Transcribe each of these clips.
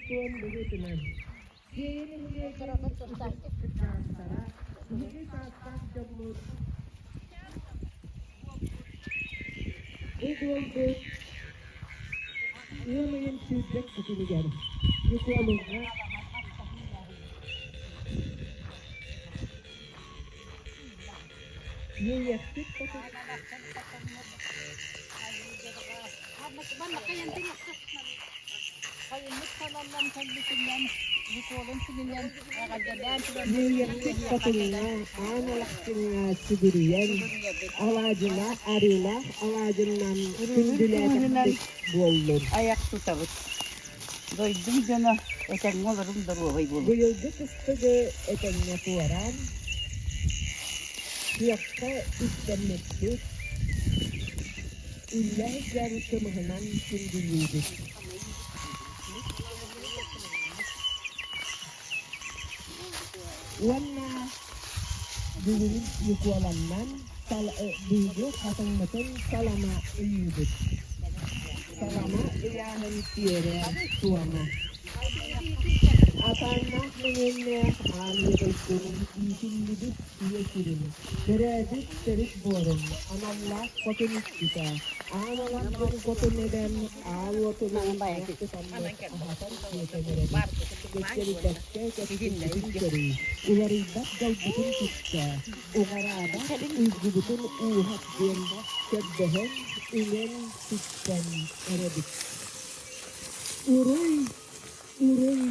Сиэр-туом быһыытынан, Сиэйэ нэһилиэгин ытык кырдьаҕастара, биһиги саастаах дьоммут бу буолбут ыам ыйын сүүрбэт күнүгэр Ньукуолуҥҥа Иэйиэхсит хотун Иэйиэхсит хотуҥҥа аан алахчыҥҥа сүгүрүйэн, алаадьылаах арыылаах алаадьыннан күндүлээтэхпит буоллун. Айах тутабыт. Дойдум дьоно этэҥҥэ олорум доруобай буолуҥ. Быйылгы кыстыгы этэҥҥэ туораан, күөххэ үктэммиппит, үллэ сылдьар кымыһынан күндүлүүбүт. Уонна бүгүн Ньукуоланнан биһиги хатыҥмытын салама ыйыыбыт. Салама ыйааһын сиэрэ туома. Атааннаах мөҥүөннээх аан дойдум иитиллибит ийэ сирим, төрөөбүт төрүт буорум, аналлаах хотун иччитэ, аан алахчын хотун эбэм, аал уотунан айах тутаммыт аһатан сиэтэн эрэбит. Кэччэрийбэккэ кэскилбитин көрүй, уларыйбат дьолбутун түстээ, уҕараабат уйгубутун ууһат диэн көрдөһөн, үҥэн, сүктэн эрэбит. Уруй, уруй,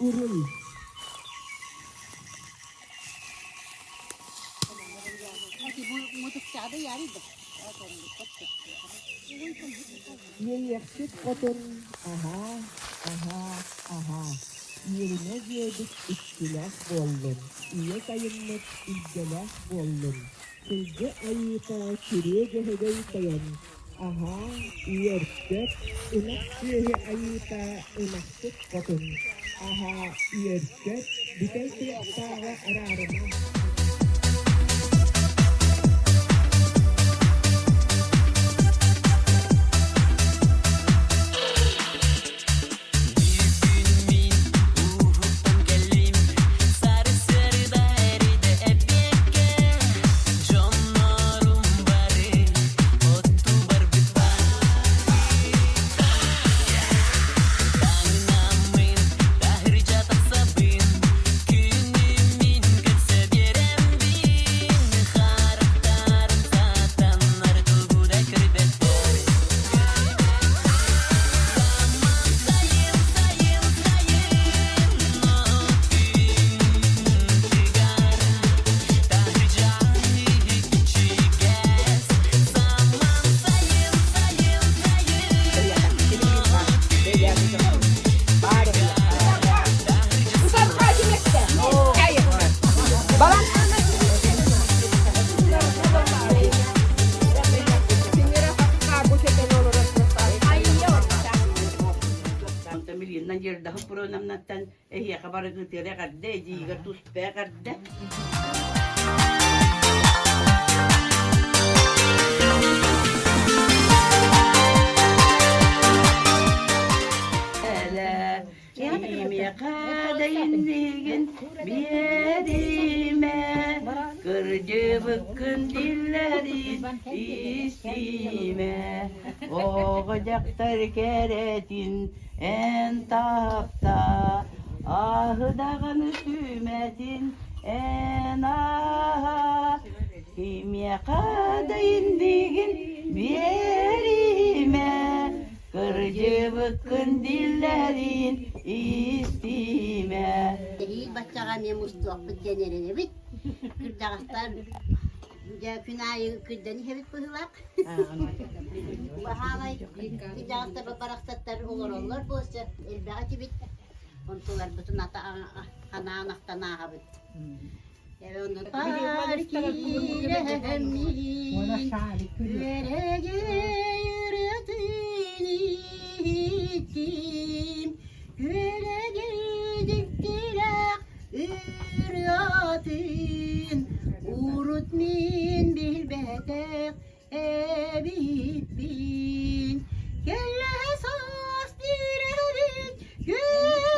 уруй! Иэйиэхсит хотун аһаа, аһаа, аһаа, иэримэ дьиэбит иччилээх буоллун, ийэ сайыммыт илгэлээх буоллун, сылгы айыыта күрүө дьөһөгөй тойон, аһаа, үөркөт, ынах сүөһү айыыта ынахсыт хотун, аһаа, үөркөт, бүтэй туйахтааҕы араарыма. Бүгүн мин уһуктан кэллим, сарсыарда эрдэ эбиэккэ, дьоннорум бары оттуу барбыттар. Таҥнаммын, таһырдьа тахсабын, күнүм мин көрсө биэрэммин, харахтарым сатанар тугу да көрбөттөр. Сайын, сайын, сайын, от күн тыгар, таһырдьа ичигэс. Саман сайын, сайын, сайын, от күн тыгар, таһырдьа сылаас. Онтон билигин Надежда Хоппуруонамнаттан эһиэхэ барыгытыгар эҕэрдэ, эдьиийигэр туспа эҕэрдэ. Кимиэхэ да иннигин биэримэ, кырдьыбыккын биллэрин истимэ. Оҕо дьахтар кэрэтин эн таапта, аһы даҕаны сүмэтин эн ааһа. Кимиэхэ да иннигин биэримэ, Кырдьыбыккын дииллэрин истимэ. Эһиил баччаҕа эмиэ мустуохпут диэн эрэнэбит. Кырдьаҕастар дьэ күн аайы кырдьан иһэбит быһыылаах. Баһаалай кырдьаҕастар барахсаттар олороллор буолса элбэҕи этибит. Онтуларбытын ата анаан ахтан ааҕабыт. Паар киирэммин күөрэгэй ырыатын иһиттим, күөрэгэй дьиктилээх ырыатын урут мин билбэтэх эбиппин. Кэллэ саас дирэбит күн.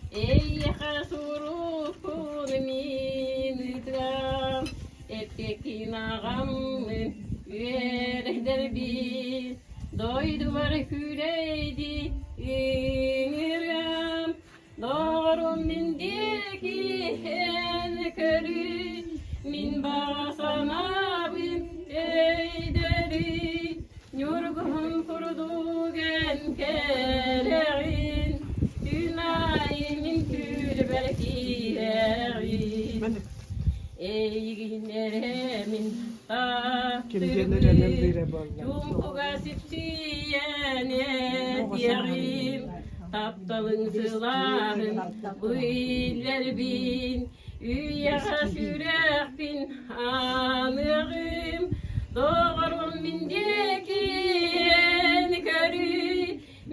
Эйиэхэ сурукпун мин ыытыам, эппиэккин аҕаммын үөрэдэрбин, дойдубар күүлэйдии ыҥырыам, доҕорум мин диэки эн көрүй, мин баҕа санаабын өйдөрүй, Ньургуһун курдук эн кэрэҕин, Күн аайы мин түүлбэр киирэҕин. Эйигин эрэ мин таптыырбын, Чуумпуга сипсийэн этиэҕим, Тапталыҥ сылааһын биллэрбин, Үйэҕэ сүрэхпин аныаҕым, доҕорум мин диэки эн көрүй,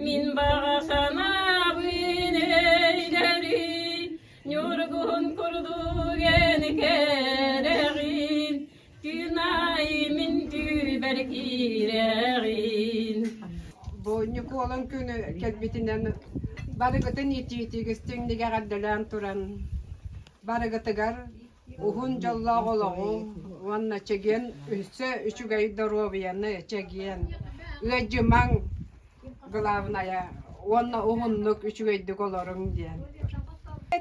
мин баҕа санаабын өйдөрүй, ньургуһун курдук эн кэрэҕин, күн аайы мин түүлбэр киирэҕин. Бу Ньукуолун күнү кэлбитинэн барыгытын итиитигистиҥник эҕэрдэлээн туран барыгытыгар уһун дьоллоох олоҕу уонна чэгиэн өссө үчүгэй доруобуйаны чэгиэн ыадьымаҥ главная уонна уһуннук үчүгэйдик олоруҥ диэн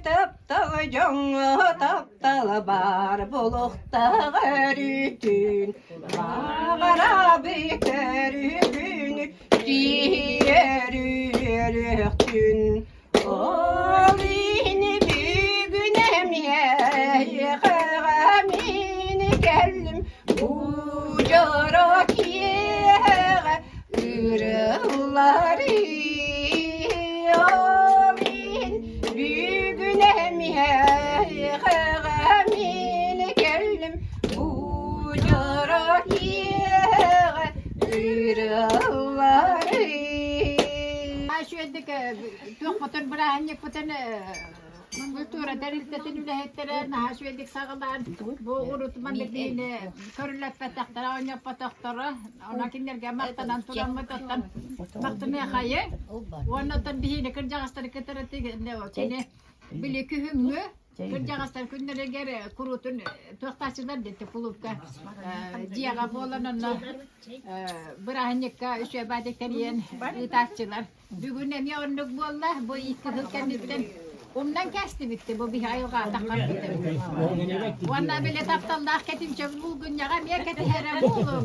Таптала дьоҥҥо таптала баар булуохтаах өрүүтүн баҕарабыт өрүүгүн киһи өрүөхтүн Ол иһин бүгүн эмиэ мин кэллим бу дьоро киэһэҕэ ыырылларыы. Ол иһин бүгүн эмиэ мин кэллим бу дьоро киэһэҕэ ыырылларыы. Үчүгэйдик туохпутун бырааһынньыкпытын культура тэрилтэтин үлэһиттэрэ наһаа үчүгэйдик саҕалаан бу урут маннык биһини көрүлэппэтэхтэрэ оонньоппотохторо онон кинилэргэ махтанан тураммыт оттон махтаныахайы уонна оттон биһини кырдьаҕастары кытары кини били күһүҥҥү Кырдьаҕастар күннэригэр куруутун туохтааччылар диэтэ кулуупка дьиэҕэ буолан онно бырааһынньыкка үчүгэй баадык тэрийэн ыытааччылар. Бүгүн эмиэ оннук буолла. Бу икки сыл кэнниттэн умнан кээстибит бу биһи айылҕа таххарбыт. Уонна били тапталлаах кэтинчэ булгунньаҕа эмиэ кэтиһэрэ буолуо.